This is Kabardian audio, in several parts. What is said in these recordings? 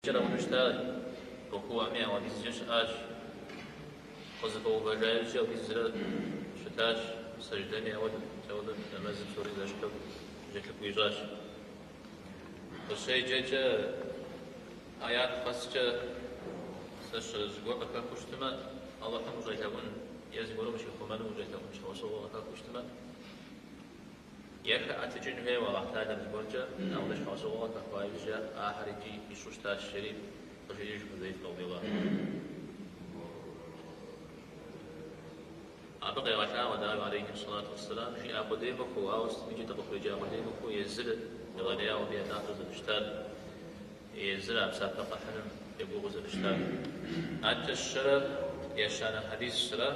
Кӏэрыуну щытащ, рукууми ауэдизкӏэ щыӏащ, къызэфӏэувэжа иужькӏэ ауэдизрэ щытащ, сэждэми ауэдэу, мис ауэдэу нэмэзыр псори зэщхьу зэкӏэлъыкӏуэу ищӏащ. Къыщеджэкӏэ аят къэскӏэ сэ зыгуэр къыхэхыу щытмэ, Алыхьым ущӏелъэӏун е зыгуэрым ущихъумэну ущӏелъэӏун щхьэусыгъуэ къыхэхыу щытмэ, Е хэӏэтыкӏын хуейуэ Алыхь Тэхьэлам зыгуэркӏэ ауэдэ щхьэусыгъуэ къыхэхуа иужькӏэ ахэр икӏи ищӏу щытащ, жери къыжиӏэж Хузэйфэ радиаллаху анху. Абы къегъэлъагъуэ дауи алейхи сэлату уэсселам жиӏа къудей мыхъуу, ауэ сытми икӏи дыкъыхуеджа къудей мыхъуу езыр егъэлеяуэ абы елӏалӏэу зэрыщытар, езыр а псапэ къэхьыным егугъуу зэрыщытар. Адэкӏэ щэрэ ещанэ хьэдисрэ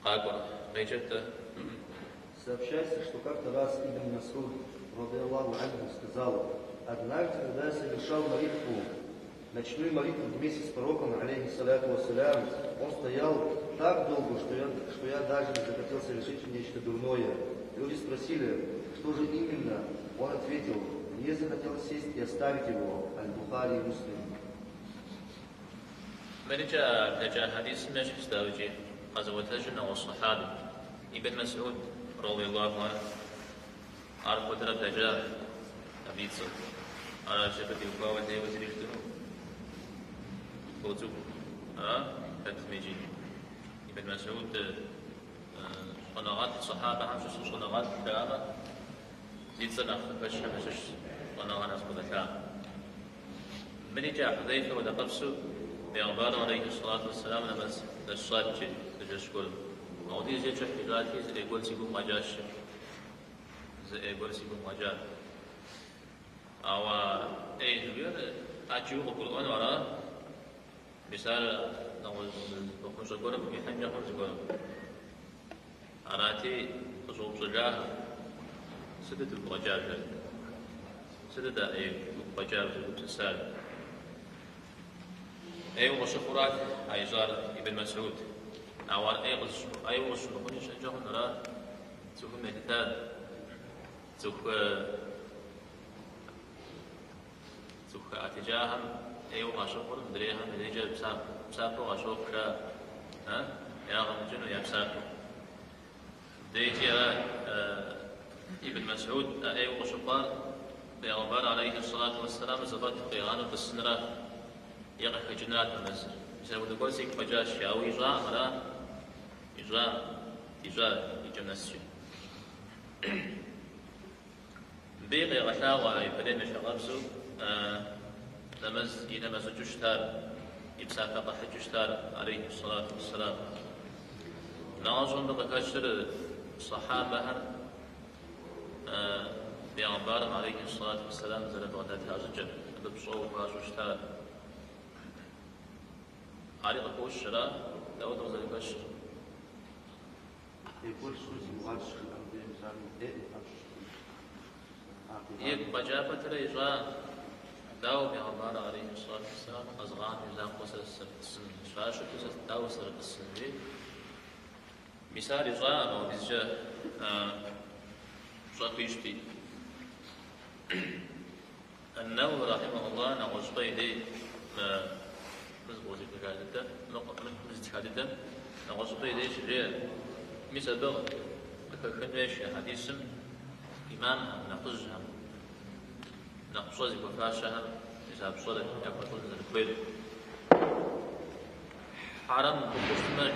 къакӏуэр къеджэт-тӏэ. Сообщается, что как-то раз Ибн Масуд, رضي الله عنه, сказал, «Однажды, когда я совершал молитву, ночную молитву вместе с пророком, عليه الصلاة والسلام, он стоял так долго, что я даже не захотел совершить нечто дурное. Люди спросили, что же именно? Он ответил, мне захотелось сесть и оставить его. Аль-Бухари Муслим. Мырикӏэ блэкӏа хьэдисым ещхьщ, дауикӏи, къэзыӏуэтэжыр нэгъуэщӏ сэхьаби, Ибн Масуд, радиаллаху анху, ар куэдрэ блэкӏа абы и цӏэр. Аращи, абы теухуауэ лейуэ зыри жытӏэну фо цӏыкӏу, ара, хэтми икӏи. Ибн Масуд щӏэныгъэлӏ, сэхьабэхэм щыщу щӏэныгъэлӏ жаӏэмэ, зи цӏэр нэхъ къыхэщхэм ящыщщ щӏэныгъэ нэхъ зыбгъэдэлъам. Мырикӏэ Хьузейфэ хуэдэкъэпсу Бегъымбарым алейхи сэлату уэсселам нэмэз дэсщӏат жи зы жэщ гуэрым. Ауэдизкӏэ кӏыхь ищӏати, зы ӏей гуэр си гум къэкӏащ. Зы ӏей гуэр си гум къэкӏат. Ауэ ӏей жыхуиӏэр ӏэджэу къыбгурыӏуэну ара? Мис ар нэгъуэщӏ мыхъумыщӏэ гуэрым хуихьынкӏэ хъун зыгуэрым. Арати, къыщӏэупщӏэжахэм, сытыт уигу къэкӏар, жаӏэри. Сытыт а ӏей уигу къэкӏар узэгупсысар? ӏейуэ къыщыхъурат а ищӏар Ибн Масуд. Ауэ ар ӏей ӏейуэ къыщымыхъуни щыӏэнкӏэ хъун, ара? Цӏыхум елъыта цӏыху цӏыху хэӏэтыкӏахэм ӏейуэ къащыхъур мыдрейхэм я дежкӏэ псапэу къащохъу жаӏэ, а? Ягъэ мыкӏыну я псапэу. Мыбдежкӏи ара Ибн Масуд а ӏейуэ къыщыхъуар Бегъымбар алейхи сэлату уэсселам зэфӏэту къигъанэу тӏысынра е къыхэкӏынрат нэмэзыр. Мис апхуэдэ гуэр сигу къэкӏащ, ауэ ищӏакъым, ара? Ищӏа, ищӏа икӏэм нэскӏэ. Мыбыи къегъэлъагъуэ ипэрейм ещхьыркъабзэу нэмэз и нэмэз щӏыкӏэу щытар, и псапэ къэхьыкӏэу щытар, алейхи сэлату уэсселам. Нэгъуэщӏу мыбы къыхэщыр сэхьабэхэр бегъымбарым алейхи сэлату уэсселам зэрыбгъэдэта щӏыкӏэр, абы пщӏэуэ хуащӏу щытар. Ари къыхощ, ара? Дауэ къызэрыхэщыр? Игу къэкӏа пэтрэ ищӏа, дауэ бегъымбар алейхи сэлату уэсселам къэзгъанэу и закъуэ сэ сэрытӏысын, щащыту сэ дауэ сэрытӏысын, жи. Мис ар ищӏакъым, апхуэдизкӏэ пщӏэ хуищӏти. Ан-Нэуэуи рахьимэхуллах нэгъуэщӏыпӏэ и дей мы зыбгъузыхыжа дыдэм, мы зытха дыдэм нэгъуэщӏыпӏэ и дей щыжеӏэ. Мис абы къыхэхын хуейщ а хьэдисым имамхэм, нэхъыжьхэм, нэхъ пщӏэ зыхуэфащэхэм мис а пщӏэр яхуэщӏын зэрыхуейр. Хьэрэм мыхъуу щытмэ,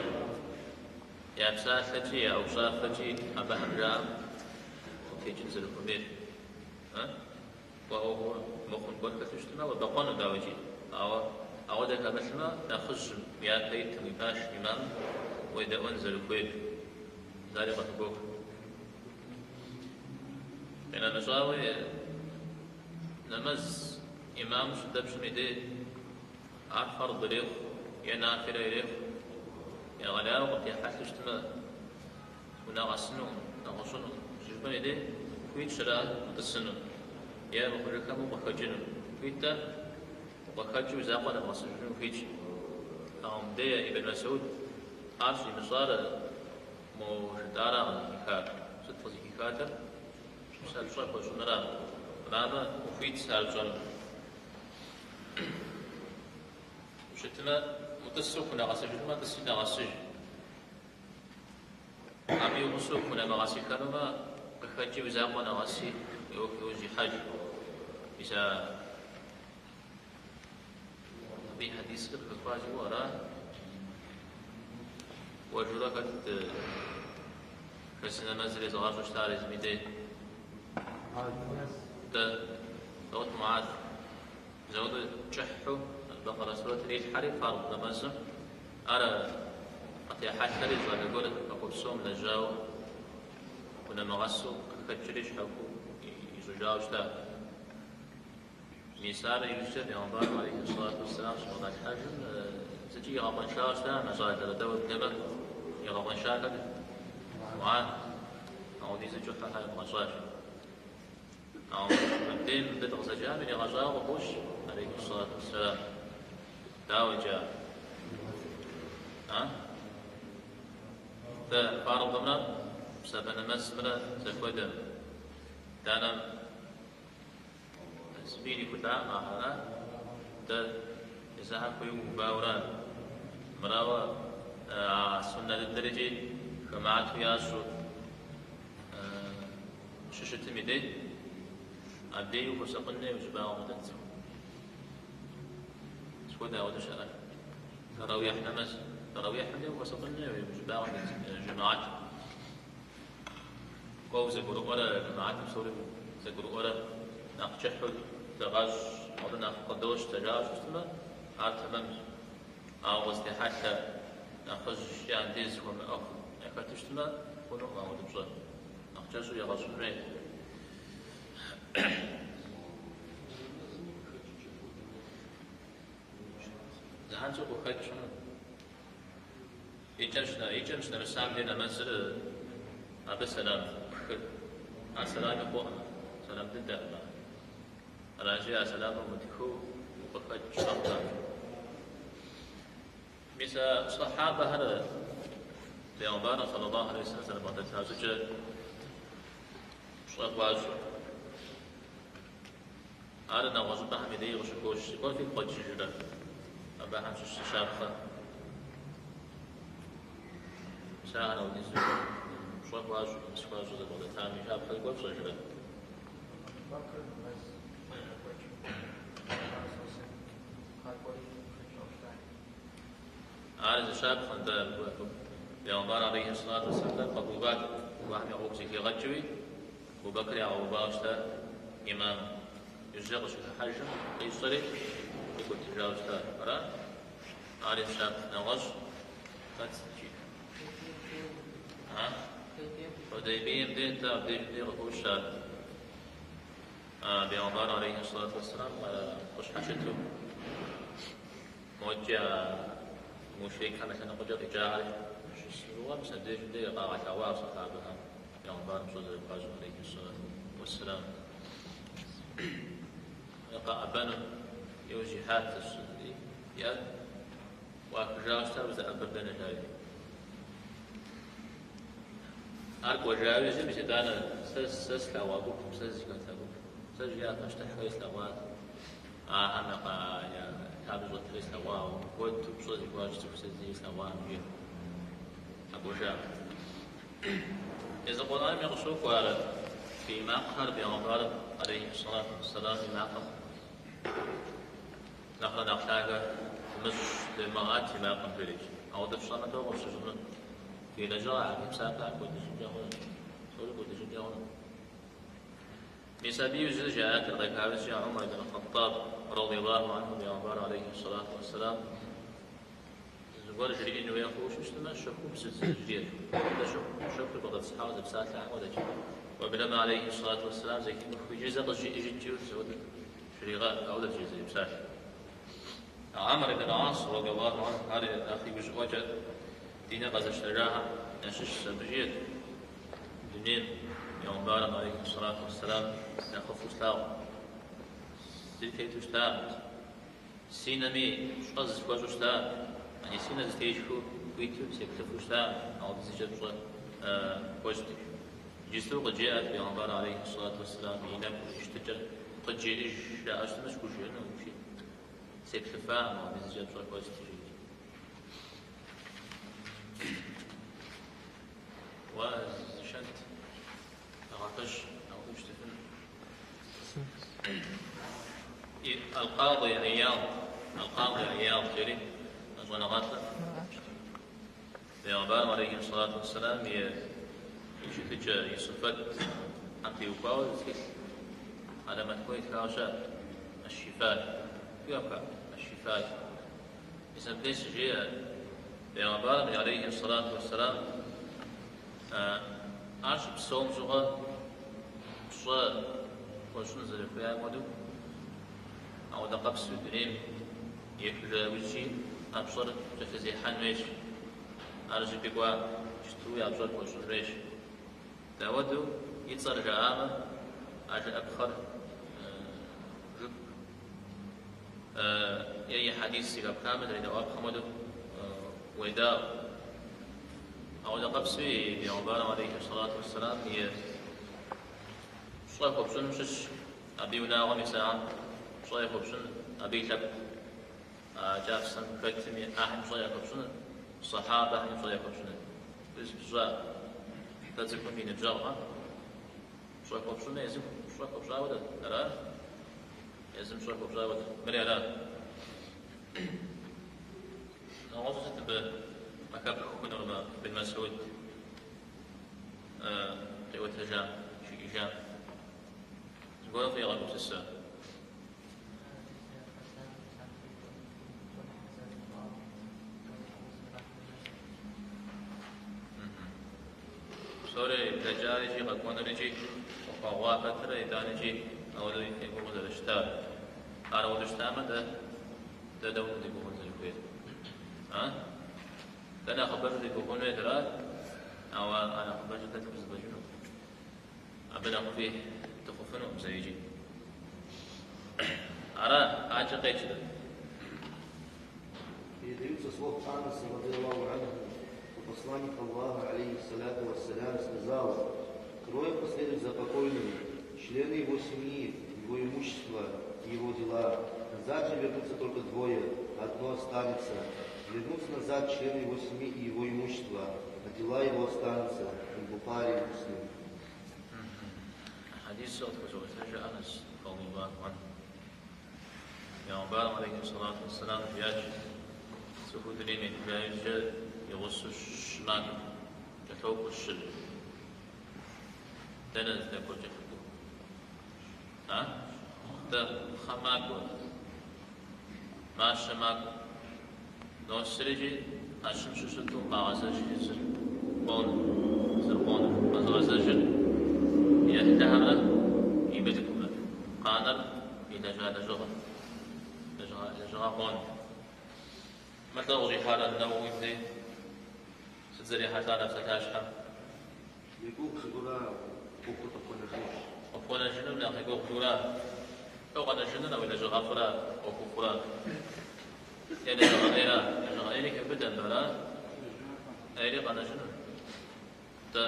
я псалъэкӏи, я ӏуэхущӏафэкӏи абыхэм жаӏэм утекӏын зэрыхуэмейр. Уэ ӏуэхур мыхъун гуэр хэлъу щытмэ, уебэкъуэну, дауикӏи. Ауэ ауэдэ хэмылъмэ, нэхъыжьым, уи япэ итым, уи пашэм, имамым уедэӏуэн зэрыхуейр. Ари къыхыбох. Къинэмыщӏауи, нэмэз имам щыдэпщӏым и дей ар фэрд ирехъу е нафилэ ирехъу, егъэлеяуэ къыптехьэлъэу щытмэ, Унагъэсынукъым, нэгъуэщӏынукъым. Щыжыпӏэм и дей хуитщ ара утӏысыну е мыхъужыххэм укъыхэкӏыну. Хуит-тӏэ укъыхэкӏыу уи закъуэ нэбгъэсыжыну хуитщ. Ауэ мыбдей Ибн Масуд ар щӏимыщӏар мо жытӏара къызыхихар. Сыт къызыхихатэр? Псэ пщӏэ хуэщӏыныра? Арамэ, ухуитщ ар пщӏэну. Щытмэ, утӏысу хунэгъэсыжынумэ, тӏыси нэгъэсыж. Абы и гъусэу хунэмыгъэсыхэнумэ, къыхэкӏи уи закъуэ нэгъэси, уи ӏуэху иужь ихьэж. Мис а абы и хьэдисыр къыхэхуа жиӏэу ара? Кӏуэжурэ хэт шэсы нэмэзыр езыгъэщӏу щытар езым и дей? Дэ, Даут Муаз. Зэуэду кӏыхьу Бэкъэрэ сурэтыр илъхьэри фард нэмэзым ар къытехьэлъэри щӏалэ гуэр махуэ псом лэжьауэ хунэмыгъэсу къыхэкӏри щхьэхуэу ищӏыжауэ щыта. Мис ар иужькӏэ бегъымбарым алейхи сэлату уэсселам щыбгъэдалъхьэжым зыкӏи игъэкъуэншауэ щытакъым а щӏалэр, атӏэ уеблэмэ игъэкъуэншар хэт? Муаз. Ауэдизу кӏыхьу щхьэ ебгъэщӏащ. Ауэ мыбдеж мыбы дыкъызэджам иригъэщӏауэ къыхощ, алейхи сэлату уэсселам. Дауэ иджы ар? А? Дэ фарзымрэ псапэ нэмэзымрэ зэхуэдэ. Данэм зыми ирихулӏакъым ахэр, ара? Дэ езыхэр хуейуэ увауэра? Мырауэ а суннэ дыдэр икӏи жэмыхьэту ящӏу щыщытым и дей, абдеи ухуэсакъын хуей уи щӏыбагъым къыдэт цӏыху. Сыт хуэдэ ауэдэ щыӏэр? Тэрауихь нэмэз. Тэрауихьым дей ухуэсакъын хуей уи щӏыбагъым дэт жэмыхьэт. Кӏуэу зэгурыӏуэрэ, жэмыхьэтым псори зэгурыӏуэрэ нэхъ кӏыхьу дыгъэщӏ, ауэдэ нэхъ къыдощтэ жаӏэу щытмэ, ар тэмэмщ. Ауэ къызытехьэлъэ нэхъыжь е андез хуэмыӏыгъ яхэту щытмэ, хъунукъым ауэдэ пщӏэ. Нэхъ кӏэщӏу егъэщӏын хуей. Занщӏэу къыхэкӏ хъуну. Икӏэм щынэмысам дей нэмэзыр абы сэлам пхыр. Ар сэлами хъукъым, сэлам дыдэкъым ар. Аращи, а сэламыр умытыхыу укъыхэкӏ мэхъу. Мис а сахьабэхэр бегъымбарым саллаллаху алейхи вассалам зэрыбгъэдэта щӏыкӏэ пщӏэ хуащӏу. Ар нэгъуэщӏыпӏэхэм и дей къыщыхощ. Зыгуэр фигу къэкӏыжрэ абыхэм щыщ зы щапхъэ? Мис ахэр апхуэдизу пщӏэ хуащӏу, нэмыс хуащӏу зэрыбгъэдэтам и щапхъэ зыгуэр пщӏэжрэ? Абу-Бэкр нэмэз щригъэкӏуэкӏым, къакӏуэри хэкӏауэ щытащ. Ар зы щапхъэ, нтӏэ, бегъымбар алейхи сэлату уэсселам къэгуват, Алыхьым и гъуэгу зэхигъэкӏыуи, Абу-Бэкр ягъэувауэ щыта имаму. Иужькӏэ къыщыхыхьэжым къищӏэри къикӏуэтыжауэ щыта. Ара? Ари зы щапхъэ. Нэгъуэщӏ? Хэт сыт жиӏэ? А? Хьудейбием дей, нтӏэ, абдежым дей къыхощ ар. Бегъымбар алейхи сэлату уэсселам къыщхьэщыту. Мокӏэ мушрикхэм я лъэныкъуэкӏэ къикӏахэр щысыгъуэ, мис абдежым дей къагъэлъэгъуащ сахьабэхэм бегъымбарым пщӏэ зэрыхуащӏыр алейхи сэлату уэсселам. Къэӏэбэну иужь ихьат и ӏэр ӏуахыжауэ щытар узэӏэбэр дэнэ жари. Ар кӏуэжауи жи, мис итӏанэ сэ сэ слъэгъуа гупым, сэ сызыхэта гупым, сэ жиӏа пащтыхьхэри слъэгъуат. Ахэм я я лъабжьэ щӏэтри слъэгъуа, мыпхуэдэу пщӏэ зыхуащӏ цӏыху сэ зэи слъэгъуакъым, жиӏэ. Къэкӏуэжа. Езы Къурӏэнми къыщокӏуэ ар фи макъхэр бегъымбарым, алейхи сэлату уэсселам, и макъым нэхърэ нэхъ лъагэ фымыщӏ, девмыгъэӏэт и макъым жерикӏ. Ауэдэ фщӏэмэ, дауэ къыфщыщӏыну? Фи лэжьыгъэхэми псапэхэр кӏуэдыжынкӏэ хъуну, псори кӏуэдыжынкӏэ хъуну. Мис абы иужькӏэ аятыр къехауи Умар ибн Хъэттаб, радиаллаху анху, бегъымбар алейхи сэлату уэсселам зыгуэр жриӏэн хуей хъууэ щытмэ, щэхуу жриӏэт. Дэ щэху, щэхур бгъэдэтӏысхьауэ зэпсалъэхэм хуэдэкӏ. Уеблэмэ алейхи сэлату уэсселам зэхимыхыу иджы зэ къызжеӏыжыт жиӏэу зэуэдэ жригъэӏэт, ауэдэт жи зэрепсалъэр. Амр ибн Ас, радиаллаху анху, ар нэхъ иужьыӏуэкӏэ диныр къэзыщтэжахэм ящыщщ, абы жиӏэт. Дунейм бегъымбарым алейхи сэлату уэсселам нэхъыфӏу слъагъу зыри тету щытакъым. Си нэми пщӏэ зыхуэщӏу щытакъым, яни си нэ зытесхыу хуиту сеплъыфу щытакъым, ауэдизкӏэ пщӏэ хуэсщӏти. Иджысту къыджеӏэт бегъымбар алейхи сэлату уэсселам и нэкӏур, и щытыкӏэр къыджеӏыж жаӏэу щытмэ, схужыӏэнукъым, жи. Сеплъыфакъым, апхуэдизкӏэ пщӏэ хуэсщӏти, жиӏэри. Уэ зы шэнт нэгъэпэщ, ауэ ущытыфын. Аль-Къадый Ияд, Аль-Къадый Ияд жери щӏэныгъэлӏыр. Бегъымбарым алейхи сэлату уэсселам и щытыкӏэ, и сыфэтхэм теухуауэ зы тхылъ хьэлэмэт гуэр итхауэ щыӏэт, Аш-Шифа. Жиӏэпха? Аш-Шифа. Мис абдеж щыжеӏэ Бегъымбарым алейхи сэлату уэсселам ар щыпсэум щыгъуэ пщӏэ хуэщӏын зэрыхуеям хуэдэу, ауэдэ къабзэу дунейм ехыжа иужькӏи а пщӏэр кӏэлъызехьэн хуейщ. Ар зыщӏыпӏи кӏуа щытуи а пщӏэр хуэщӏын хуейщ. Дауэдэу и цӏэр жаӏамэ, а жыӏэпхъэр жып е и хьэдис зэхэпхамэ, зэредэӏуапхъэм хуэдэу уедаӏуэ. Ауэдэ къабзэуи Бегъымбарым алейхи сэлату уэсселам и пщӏэ хуэпщӏыным щыщ абы и унагъуэм исахэм пщӏэ яхуэпщӏын, абы и лъэпкъ кӏапсэм хэтми ахэм пщӏэ яхуэпщӏыныр, сахьабэхэм пщӏэ яхуэпщӏыныр. Пщӏэ, дэ цӏыхум и ныбжьэгъухэм пщӏэ хуэпщӏыныр езым пщӏэ хуэпщӏа хуэдэ, ара? Езым пщӏэ хуэпщӏа хуэдэ. Мыри ара? Нэгъуэщӏу сыт абы къыхэпх хъунур мы Ибн Масуд къиӏуэтэжам, жиӏэжам? Зыгуэрым фигъэгупсысэ. Псори блэкӏар икӏи къэкӏуэнур икӏи къыхуэгъуа пэтрэ итӏанэ икӏи ауэдэу егугъуу зэрыщытар. Ар ауэдэу щытамэ, дэ дэ дауэ дегугъун зэрыхуейр? А? Дэ нэхъыбэжу дегугъун хуейт, ара? Ауэ а нэхъыбэжыр дэ тхузэфӏэкӏынукъым. Абы нэхъыфӏи дыхъуфынукъым зэи икӏи. Ара, адэкӏэ къеджэ. Передаются слов Анаса, رضي الله عنه, что посланник Аллаха, عليه الصلاة والسلام, сказал: «Трое последуют за покойным, члены его семьи, его имущество и его дела. Назад же вернутся только двое, одно останется. Вернутся назад члены его семьи и его имущество, а дела его останутся». Аль-Бухари, Муслим. Хьэдисыр къытхуэзыӏуэтэжыр Анас, رضي الله عنه. Бегъымбарым алейхи сэлату уэсселам жиӏащ, цӏыхур дунейм ехыжа иужькӏэ и гъусэу щы макӏуэ, кӏэлъокӏуэ щыр. Дэнэ здэкӏуэр кӏэлъыкӏуэу? А? Дэ кхъэм макӏуэ, мащэм макӏуэ. Носыр икӏи а щым щыщу тӏум къагъэзэжри зыр къонэ, зыр къонэ. Къэзыгъэзэжыр и ӏыхьлыхэмрэ и мылъкумрэ, къанэр илэжьа лэжьыгъэ, лэжьыгъэ къонэ. Мы лӏыр къыщӏихьар Ан-Нэуэуи мыбдей сыт зэрихьэлӏар а псалъащхьэм? Егугъу жыпӏэурэ ӏуэхур къыпхуэнэжынущ. Къыпхуэнэжынум нэхъ егугъу жыпӏэурэ. Лӏо къэнэжынур а уи лэжьыгъэфӏрэ ӏуэхуфӏрэ е лэжьыгъэ ӏейрэ? Лэжьыгъэ ӏейри хиубыдэм, ара? ӏейри къэнэжыну. Тӏэ.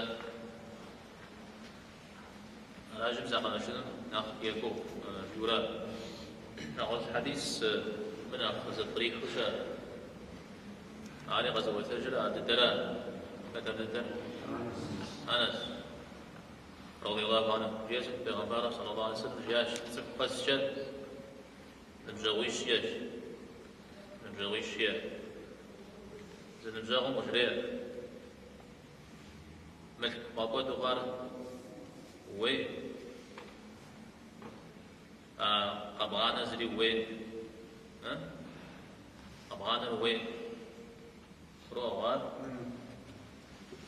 Аращи, мис а къэнэжынум нэхъ егугъу жыпӏэурэ. Нэгъуэщӏ хьэдис мыбы нэхъ зэпкърихыу щыӏэ. Ари къэзыӏуэтэжыр ар дыдэра? Хэт ар дыдэр? Анас. رضي الله عنه. Жиӏэр сыт Бегъымбарым صلى الله عليه وسلم жиӏащ, цӏыху къэскӏэ ныбжьэгъуищ иӏэщ. Ныбжьэгъуищ иӏэ. Зы ныбжьэгъум къыжреӏэ. Мылъку бгъэкӏуэду хъуар ууей. А къэбгъанэ зыри ууей. Къэбгъанэр ууей. Гурыӏуэгъуэ ар?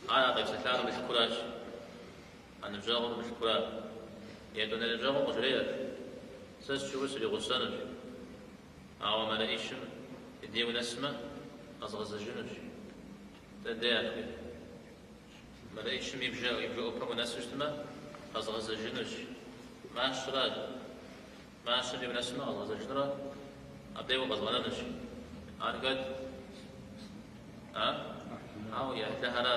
Ар а къепсэлъар мылъкуращ. А ныбжьэгъур мылъкура. Етӏуанэ ныбжьэгъум къыжреӏэ, Сэ сщӏыгъуу сригъусэнущ, ауэ мэлэӏичым и дей унэсмэ, къэзгъэзэжынущ. Дэ дей ар хуей. Мэлэӏичым и бжэ, и бжэӏупэм унэсу щытмэ, къэзгъэзэжынущ. Мащэращ. Мащэм дей унэсмэ, къэзгъэзэжынурэ, абдей укъэзгъэнэнущ. Ар хэт? А? Ауэ и ӏыхьлыхэра,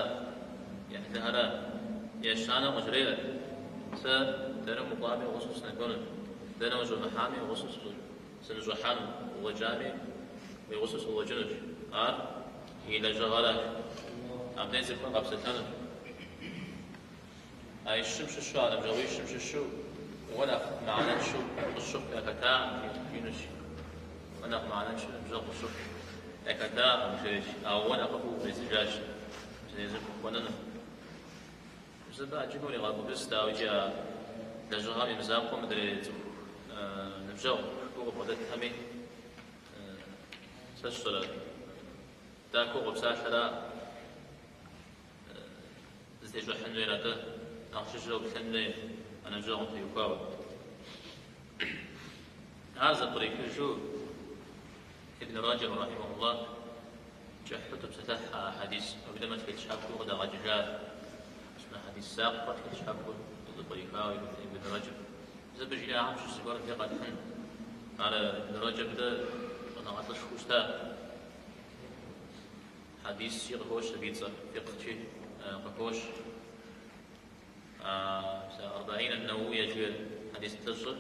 и ӏыхьлыхэра. Ещанэм къыжреӏэ, Сэ дэнэ умыкӏуами гъусэу сынэкӏуэнущ, дэнэ ущӏэмыхьами гъусэу сыныщӏыхьэну. Сыкъыщӏэкӏами, уи гъусэу сыкъыщӏэкӏынущ. Ар и лэжьыгъэращ. Абдеж цӏыхур къэпсэлъэнущ. А щым щыщу, а ныбжьэгъуищым щыщу уэ нэхъ мыхьэнэншэу къысщыхъу яхэтакъым, жиӏэнущ. Уэ нэхъ мыхьэнэншэу ныбжьэгъу къысщыхъу яхэтакъым, жиӏэнущ. Ауэ уэ нэхъыфӏу укъезыжащ, езыр къыхуэнэну. Мис абы ӏэджэм уригъэгупсыс, дауэ икӏи а лэжьыгъэм и мызакъуэу мыдрей цӏыху ныбжьэгъу жыпӏэу къыбгъэдэтхэми, сэ сщӏэрэ, дахэу къопсалъэра зытещӏыхьын хуейр, атӏэ нэхъ жыжьэу плъэн хуей а ныбжьэгъум теухуауэ. Ар зэпкърихыжу Ибн Раджаб рахьимахуллах кӏыхьу топсэлъыхь а хьэдис, уеблэмэ тхылъ щхьэхуэу къыдагъэкӏыжа. Мис мы хьэдис закъуэр тхылъ щхьэхуэу зэпкърихауэ Ибн Раджаб. Мис абы жиӏахэм щыщ зыгуэр дэ къэтхьын. Ар Ибн Раджаб-дэ щӏэныгъэлӏышхуэу щыта. Хьэдискӏи къыхощ абы и цӏэр, фикъхкӏи къыхощ. Арбаин ан-Нэуэуия жиӏэр хьэдис плӏыщӏыр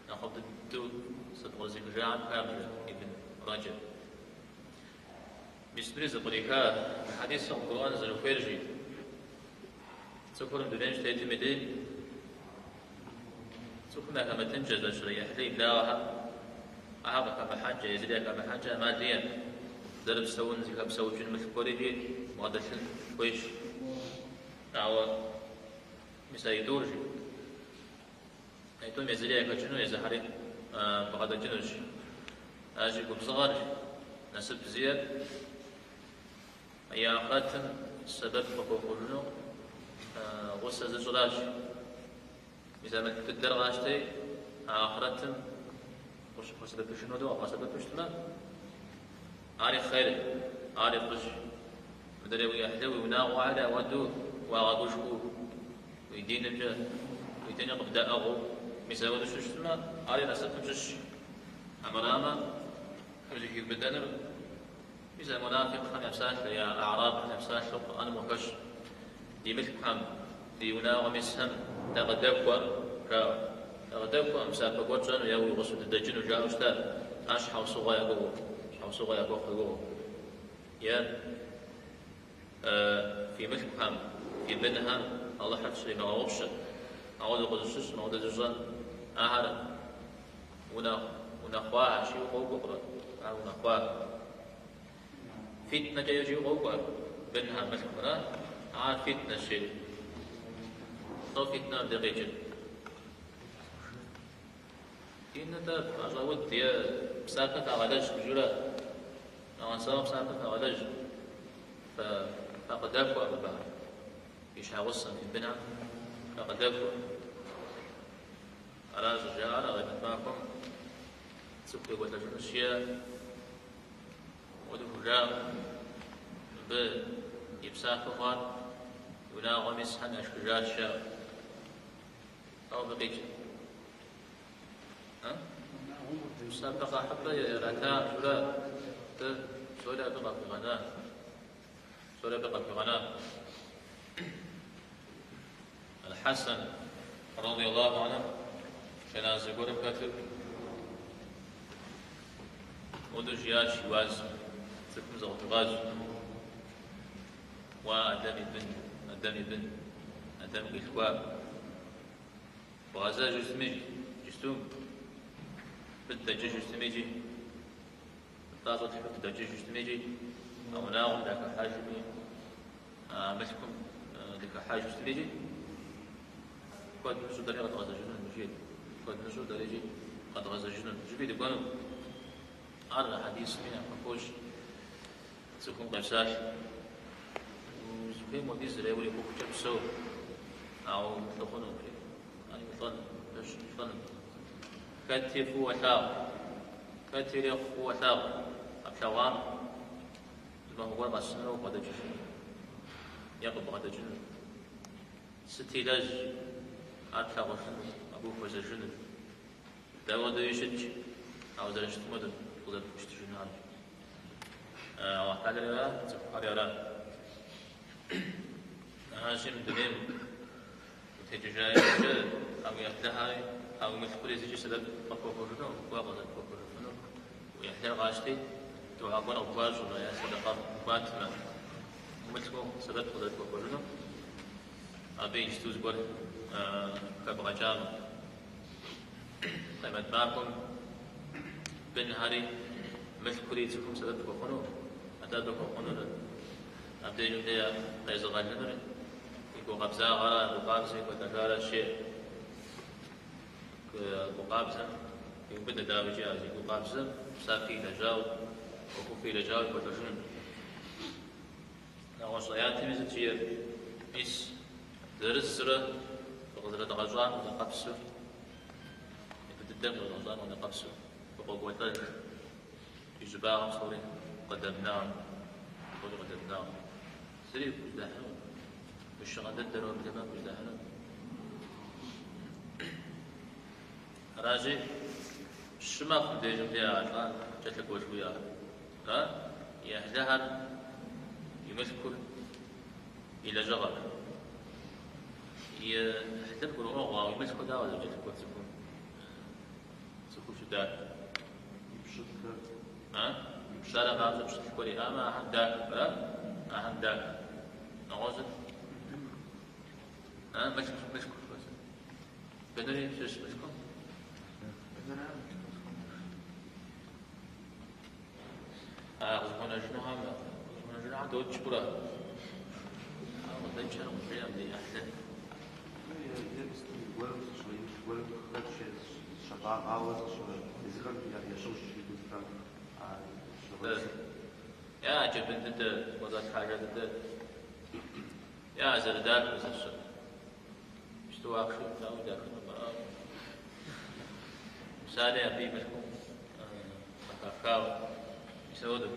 нэхъыфӏ дыдэу зэпкърызыхыжахэм хабжэ Ибн Раджаб. Мис мыри зэпкъриха мы хьэдисыр къыбгурыӏуэн зэрыхуейр жи. Цӏыхур мы дунейм щытетым и дей цӏыхум яхэмытынкӏэ, зэщрэ и ӏыхьлы и благъэхэм ахэр къыхэмыхьэнкӏэ, езыри яхэмыхьэнкӏэ ӏэмал иӏэкъым. Зэрыпсэун, зыхэпсэукӏын мылъку гуэрикӏи бгъэдэлъын хуейщ. Ауэ мис а итӏур жи. А итӏум езыри яхэкӏыну, езыхэри бгъэдэкӏынущ. Аращи, губзыгъэр, насып зиӏэр и ахърэтым сэбэп къыхуэхъужыну гъусэ зыщӏыращ. Мис а мылъку дыдэр къащтэи, а ахърэтым къыщыхуэсэбэпыжын хуэдэу къэбгъэсэбэпу щытмэ, ари хъер, ари фӏыщ. Мыдрей уи ӏыхьлы, уи унагъуэхэри апхуэдэу уагъэгушхуэу, уи динымкӏэ, уи диныр къыбдаӏыгъыу, мис апхуэдэу щытмэ, ари насыпым щыщщ. Армырамэ, узыхиубыдэнур мис а мунафикъхэм я псалъэ, я аърабхэм я псалъэу Къурӏэным къыхэщ. Ди мылъкухэм, ди унагъуэм исхэм дакъыдэхуэӏым, жаӏэу. Дакъыдэхуэӏым, псапэ гуэр тщӏэну е уи гъусэу дыдэкӏыну жаӏэу щыта, ар щхьэусыгъуэ я гугъэу, щхьэусыгъуэ яхуэхъу и гугъэу. Е фи мылъкухэм, фи бынхэм Алыхьыр фщримыгъэгъупщэ. Ауэдэ къызыщыщӏым, ауэдэ зыщӏэм ахэр унэхъуахэщ, жиӏэу къокӏуэ Къурӏэн. Ар унэхъуа. Фитнэкӏэ еджэу къокӏуэ бынхэм, мылъкумрэ. Ар фитнэщ, жери. Лӏо фитнэ абы къикӏыр? Фитнэ-тӏэ, ӏэщӏэуд е псапэ фагъэлэжь журэ. Нэгъэсауэ псапэ фагъэлэжь. Факъыдэхуэ абыхэм, фи щхьэгъусэм, фи бынхэм факъыдэхуэ. Ара щӏыжаӏэр а къемэт махуэм цӏыху екӏуэлӏэжынущ е Апхуэдэу хужаӏэ, мыбы и псапэ хъуар унагъуэм исхэм яшхыжащ, жаӏэу. Ауэ абы къикӏ. Псапэ къэхьыпӏэ ирата журэ, дэ псори абы къахуигъэна. Псори абы къахуигъэна. Аль-Хьэсэн, радиаллаху анху, жэназы гуэрым хэту мыуэдэу жиӏащ и уазым, цӏыхум зыкъыхуигъазэу. Уа Адэм и бын, Адэм и бын, Адэм къилъхуа. Бгъэзэжу щытми, иджысту, дыдэкӏыжу щытми икӏи, пӏащӏэ тхьу дыдэкӏыжу щытми икӏи, а унагъуэм дахыхьэжми, а мылъкум дыхыхьэжу щытми икӏи, куэд мыщӏэу дэри къэдгъэзэжыну, жиӏэт. Куэд мыщӏэу дэри икӏи къэдгъэзэжыну, жыпӏи дыкӏуэну. Ар хьэдисми нэхъ къыхощ цӏыхум къепсалъэ. Узыхуейм хуэдизрэ урикъухукӏэ псэу, ауэ улӏэ хъуну, ари улӏэн, пэжщ, улӏэн. Хэти фӏыуэ лъагъу, хэти ирехъу фӏыуэ лъагъу, а плъэгъуам зы махуэ гуэр къэсынурэ убгъэдэкӏыжыну е къыбгъэдэкӏыну. Сыти лэжь, ар плъагъужыну, абы ухуэзэжыну. Дауэдэуи щытщ, ауэ зэрыщытым хуэдэу къызэрыпхущытыжыну арщ. Аллахь Тэхьэлэри ара, цӏыхухэри ара. Аращи, мы дунейм утекӏыжа иужькӏэ а уи ӏыхьлыхэри, а уи мылъкури зыкӏи сэбэп къыпхуэхъужыну, уэ къызэрыпхуэхъужыфынур уи ӏыхьлыр къащти, дугьэ гуэр къыпхуащӏмэ е сэдэкъэ къыпхуатмэ, мылъкуу сэбэп къызэрыпхуэхъужынум, абы иджыпсту зыгуэр хэбгъэкӏамэ. Къемэт махуэм бынхэри мылъкури цӏыхум сэбэп хуэхъуну, атӏэ абы хуэхъунур абдежым де къезыгъэлынур и гукъабзагъэра, гу къабзэу екӏуэлӏэжаращ жеӏэ. Гу къабзэм иубыдэ дауикӏи ар зи гу къабзэм псапи илэжьауэ, ӏуэхуфӏи илэжьауэ екӏуэлӏэжыну. Нэгъуэщӏ аятми сыт жиӏэр? Мис, зырызурэ фыкъызэрыдгъэщӏам хуэдэкъэпсу, япэ дыдэм къызэрыдгъэщӏам хуэдэкъэпсу фыкъокӏуэлӏэж. Фи щӏыбагъым псори къыдэвнауэ, псори къыдэвнауэ. Зыри къыздэхьыну, уи щыгъын дыдэр уеблэмэ къыздэхьыну. Аращи, щы мэхъу мыбдежым де а лӏам кӏэлъыкӏуэ жыхуиӏэр. Ара? И ӏыхьлыхэр, и мылъкур, и лэжьыгъэр. И ӏыхьлыр гурыӏуэгъуэ, ауэ и мылъкур дауэ зэрыкӏэлъыкӏуэр цӏыхум? Цӏыхуу щытар. И пщылӏхэр. А? Псалъэм папщӏэ пщылӏ гуэр иӏамэ, ахэм дах, ара? Ахэм дах. Нэгъуэщӏыр? А? Мылъку, мылъку. Бынри щыщ мылъкум? Бынра мылъку къызыхуэнэжыр. А къызыхуэнэжынухэм, къызыхуэнэжынухэм докӏ пӏурэ? А къыдэкӏхэр къыджеӏэм ди ӏыхьлы. Ну, е гуэрым зыщӏэ, гуэрым хэтщ, зыщатӏагъауэ езыхэм ящыгъщ жыхуиӏэхэм, а щыгъын. Я джэбын дыдэ, кӏуэцӏалъхьэжа дыдэ, я зэрыдахыр зыщӏыр. Псту ахъшэ дауэ дахыну пӏэрэ? Псалъэ абы и мылъкум къыхахауэ. Мис апхуэдэу.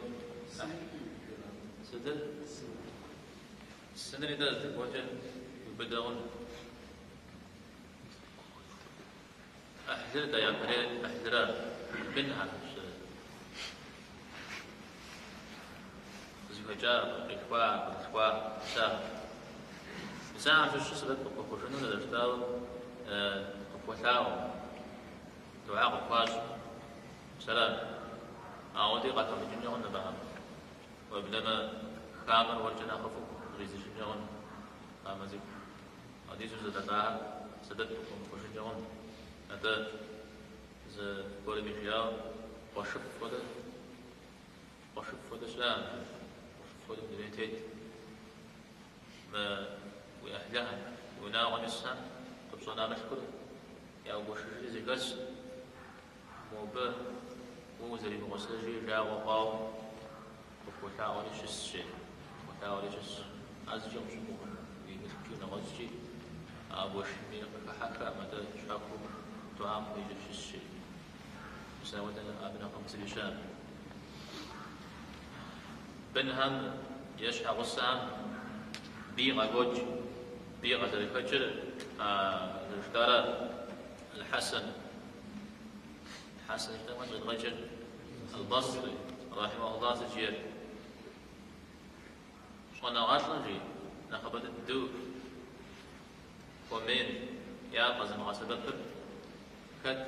Сытыр? Сынри дэ зыгуэркӏэ иубыдэ хъуну. ӏыхьлыр дэ япэрей ӏыхьлыра, бынхэр къызыхэкӏа, къилъхуа, къыдэлъхуа, мис ахэр. Мис ахэм щыщу сэбэп къыпхуэхъужынур зэрыжытӏауэ къыпхуэлъаӏуэ, дугьэ къыпхуащӏ. Мис ара. Ауэди къахэмыкӏынкӏэ хъун абыхэм. Уеблэмэ хамэр уэркӏэ нэхъыфӏу къыщӏидзыжынкӏэ хъун, хамэ цӏыху. Апхуэдизу зэдэлӏахэр сэбэп къыпхуэмыхъужынкӏэ хъун. Атӏэ зыгуэрми жиӏауэ, къуэшыфӏ хуэдэ, къуэшыфӏ хуэдэ щыӏэкъым, къуэшыфӏ хуэдэу дунейм тет. Мы уи ӏыхьлыхэм, уи унагъуэм исхэм къыпщӏэна мылъкур яугуэшыжри зэхэс. Мобы уэ узэримыгъусэжри жагъуэ хъуауэ къыпхуэлъаӏуэри щысщ, жеӏэ. Къыпхуэлъаӏуэри щысщ. Ар зыкӏи къыпщымыгугъын, уи мылъкукӏи нэгъуэщӏкӏи а гуэшынми къыхыхьэххэкъым, атӏэ щхьэхуэу дугьэм къыхуеджэу щысщ, жеӏэ. Мис апхуэдэ абы нэхъ зыри щыӏэкъым. Бынхэм е щхьэгъусэхэм бий къахокӏ, бий къазэрыхэкӏыр зэрыжытӏарэ Аль-Хьэсэн. Хьэсэн жытӏэмэ къедгъэкӏыр Аль-Басри, рахьимахуллах сыт жиӏэр? Щӏэныгъэлӏым жи, нэхъыбэ дыдэу хуэмейр е ар къэзымыгъэсэбэпыр хэт?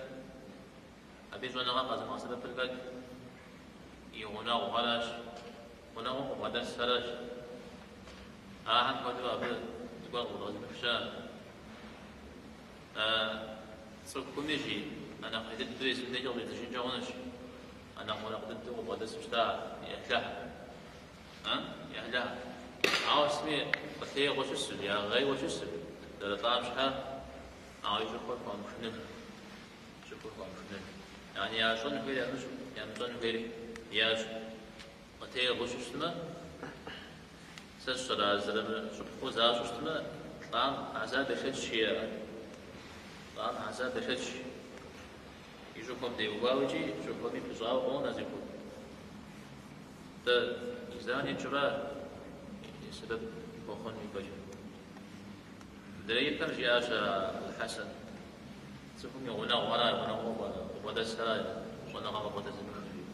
Абы и щӏэныгъэр къэзымыгъэсэбэпыр хэт? И гъунэгъухэращ, гъунэгъуу къыбгъэдэсхэращ. Ахэм хуэдэу абы зыгуэр къыбгъэдэзымых щыӏэкъым. Цӏыхуми жи, а нэхъ ӏей дыдэу езым дежкӏэ къыщӏидзыжынкӏэ хъунущ, а нэхъ гъунэгъу дыдэу къыбгъэдэсу щыта и ӏыхьлыхэр. И ӏыхьлыхэр. Ауэ сытми къылъегъуэ щысу, ягъейуэ щысу, зэрылӏам щхьэ, ауэ и щӏыхуэр хуамыпшыныж. Щӏыхуэр хуамыпшыныж. Яни ящӏэн хуейр ямыщӏу, ямыщӏэн хуейр ящӏ. Къытегъэу щытмэ, сэ сщӏэрэ ар зэрымыщӏыпхъэу защӏу щытмэ, лӏам хьэзаб ешэч жиӏэ. Лӏам хьэзаб ешэч. И щӏыхуэм теухуауэ икӏи щӏыхуэми пыщӏауэ къонэ цӏыхур. Дэ занщӏэурэ и сэбэп хуэхъун и пӏэкӏэ. Мыдрей ипэм жиӏащ Аль-Хьэсэн, цӏыхум и гъунэгъухэра, и гъунэгъуу къыбгъэдэсхэра, щӏэныгъэ къыбгъэдэзымыхыр жиӏэу.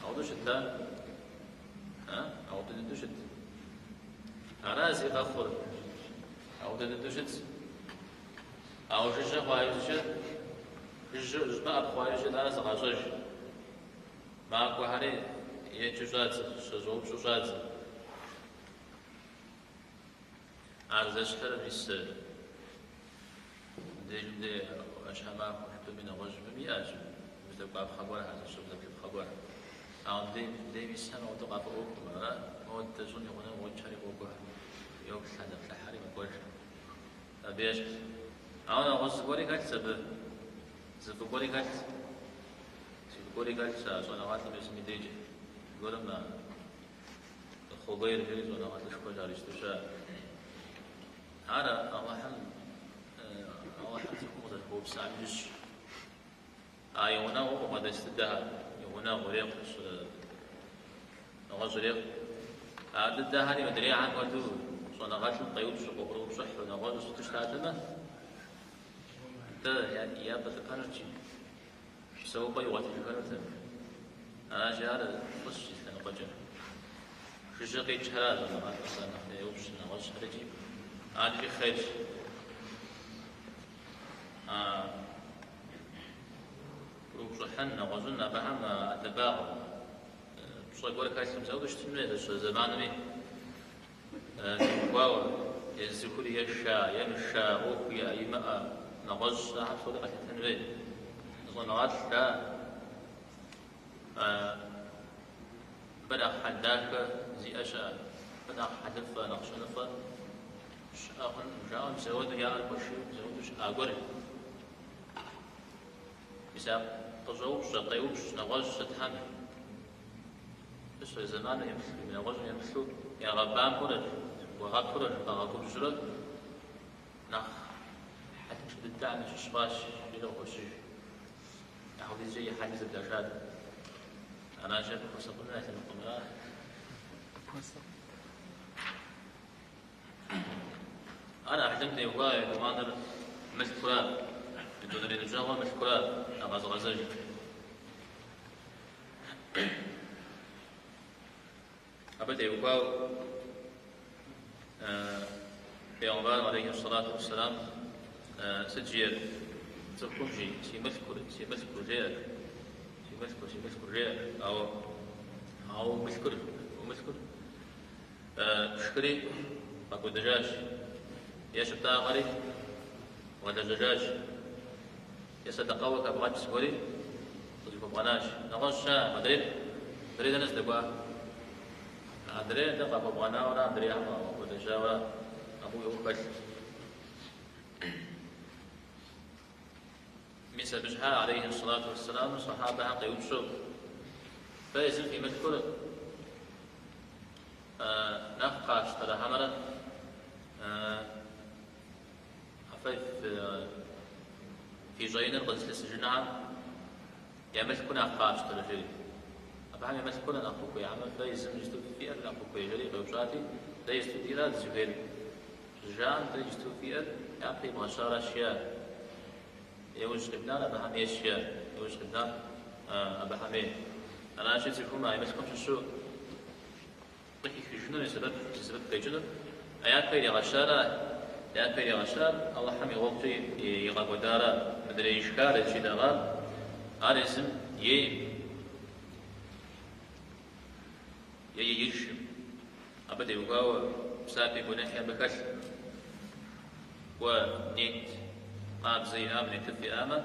Ауэдэу щыта? А? Ауэдэ дыдэу щыт. Ара зи къэхъур? Ауэдэ дыдэу щытщ. Ауэ жыжьэ хъуа иужькӏэ, жыжьэ, зыщӏыпӏэ ӏэпхъуа иужькӏэ итӏанэ зыкъащӏэж. Макӏуэхэри еджэу щӏадзэ, щӏэупщӏэу щӏадзэ. Ар зэщхьыр мис мыбдежым де ӏуащхьэмахуэ жыпӏэми нэгъуэщӏми иӏэщ уздэкӏуапхъэ гуэрхэр, зыщызэплъыпхъэ гуэр. Ауэ мыбдей мисхэм ауэдэу къафӏэӏуэхукъым, ара? Модэ щӏым и гъунэм къокӏхэри къокӏуэхэр, йоплъхэ, заплъыхьэри мэкӏуэж. Абы ещхьщ. Ауэ нэгъуэщӏ зыгуэри хэлъщ абы, зы фӏы гуэри хэлъщ. Зы фӏы гуэри хэлъщ а щӏэныгъэлӏым езым и дежкӏэ. Зыгуэрым а Хъудейр жери щӏэныгъэлӏышхуэ жарищту щыӏэ. Ар Алыхьым Алыхьым цӏыхум къызэрыхуэупсам щыщщ. А и гъунэгъуу къыбгъэдэс дыдэхэр, и гъунэгъу ирехъу, нэгъуэщӏ ирехъу. А дыдэхэри мыдрейхэм хуэдэу щӏэныгъэлӏым къеупщӏу, къыпкърыупщӏыхьу, нэгъуэщӏу сыту щытатэмэ, дэ ятӏэлӏыпэнут, псэупӏэ игъуэтыжыхэнутэкъым. Аращи, ар фӏыщ и лъэныкъуэкӏэ. Жыжьэ къикӏхэра щӏэныгъэлӏыр сэ нэхъ еупщӏ нэгъуэщӏхэр икӏи адэкӏи хъерщ. А пкърыупщӏыхьын, нэгъуэщӏын абыхэм ӏэдэбагъ пщӏэ гуэр хэлъым зэуэду щытын хуей зэщӏэ зэманми теухуауэ, езы цӏыхур еша, емыша, ӏуэху иӏэ, имыӏэ, нэгъуэщӏ ахэм псори къэлъытэн хуей. Щӏэныгъэлӏ жа мыбы нэхъ хьэл дахэ зиӏэ щыӏэ, мыбы нэхъ хьэлыфӏэ, нэхъ щэныфӏэ щыӏэ хъункъым жаӏэу мис ауэдэу я ӏэр хуашийуэ мис ауэдэу щыӏа гуэр. Мис а къыщӏэупщӏэ, къеупщӏ нэгъуэщӏ сытхэм пасэрей зэманым еплъу, нэгъуэщӏым еплъу ягъэбампӏэурэ, гуагъэпурэ, къагъэгубжьурэ нэхъ хьэлыншэ дыдэхэм ящыщ хъуащ, жери къыхощыж. Апхуэдизкӏэ и хьэлыр зэблашат. Аращи, абы хуэсакъыну я лъэныкъуэмрэ. Ар ӏыхьлым теухуа етӏуанэр мылъкура, етӏуанэрей ныбжьэгъур мылъкура, а къэзыгъэзэж. Абы теухуауэ Пейгъэмбарым алейхи сэлату уэсселам сыт жиӏэр? Цӏыхум жи, си мылъкур, си мылъкур жеӏэ, си мылъкур, си мылъкур жеӏэ, ауэ ауэ мылъкур, мылъкур пшхыри бгъэкӏуэдыжащ, е щыптӏагъэри бгъэлэжьэжащ, е сэдэкъэуэ хэбгъэкӏ зыгуэри къызыхуэбгъэнащ. Нэгъуэщӏ щыӏэ, адрейр, адрей дэнэ здэкӏуа? Адрейр дэ къахуэбгъэнауэра, адрейхэм къахуэлэжьауэра, абы уи ӏуэху хэлъ. Мис абы щхьа, алейхи сэлату уэсселам, сахьабэхэм къеупщӏу, фэ езым фи мылъкур нэхъ къафщтэрэ хьэмэрэ фэ фи щӏэиныр къызылъысыжынухэм я мылъкур нэхъ къафщтэрэ жери. Абыхэм я мылъкур нэхъ фыхуей хьэмэ фэ езым иджысту фиӏэр нэхъ фыхуей жери къеупщӏати, дэ иджысту диӏэра дызыхуейр? Щыжаӏэм, дэ иджысту фиӏэр япэ ибгъэщаращ жиӏа. Иужь къибнар абыхэм ейщ жиӏа. Иужь къибнар абыхэм ей. Аращи, цӏыхум а и мылъкум щыщу къыхихыжынур и сэбэп, зи сэбэп къекӏынур а япэ иригъэщара, япэ иригъэщар Алыхьым и гъуэгукӏэ игъэкӏуэдара, мыдрей ишхар, зыщитӏэгъар, ар езым ейм е еижым. Абы теухуауэ псапи гуэныхьи абы хэлъ. Кӏуэ нет къабзэ иӏамэ, нетыфӏ иӏамэ,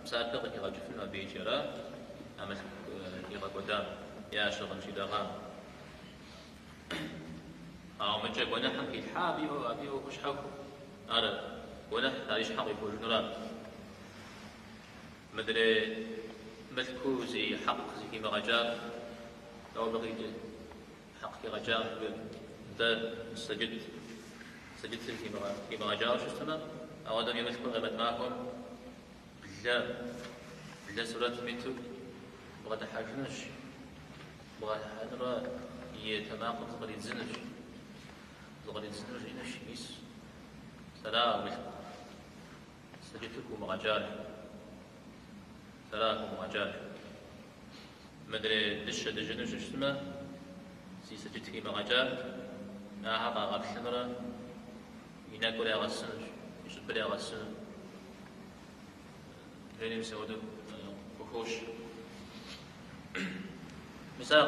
псапэ къыхигъэкӏыфыну абы икӏи ара, а мылъку игъэкӏуэдам е а щыгъын щитӏэгъам. Ауэ мыкӏэ гуэныхьым хилъхьа абы и ӏуэхур щхьэхуэу. Ар гуэныхь, ар и щхьэм къихуэжынура. Мыдрей мылъкуу зи хьэкъ зыхимыгъэкӏар, дауэ абы къикӏыр? Хьэкъ хигъэкӏам дэ сэджыт, сэджытыр химыгъэкӏауэ щытмэ, ауэдэм и мылъкур къемэт махуэм блэ, блэ сурэтым иту бгъэдыхьэжынущ, бгъэдыхьэнурэ и тэмакъым зыкъридзынущ, зыкъридзыну жиӏэнущ, мис, сэра мылъку, сэджытыр хыумыгъэкӏар, сэра хыумыгъэкӏар. Мыдрей дыщэ дыжьыну щыщытмэ, зи сэджыт химыгъэкӏар, ахэр къагъэплъынурэ и нэкӏур ягъэсынущ, и щӏыбыр ягъэсыну. Жери мис апхуэдэу къыхощ. Мис ар.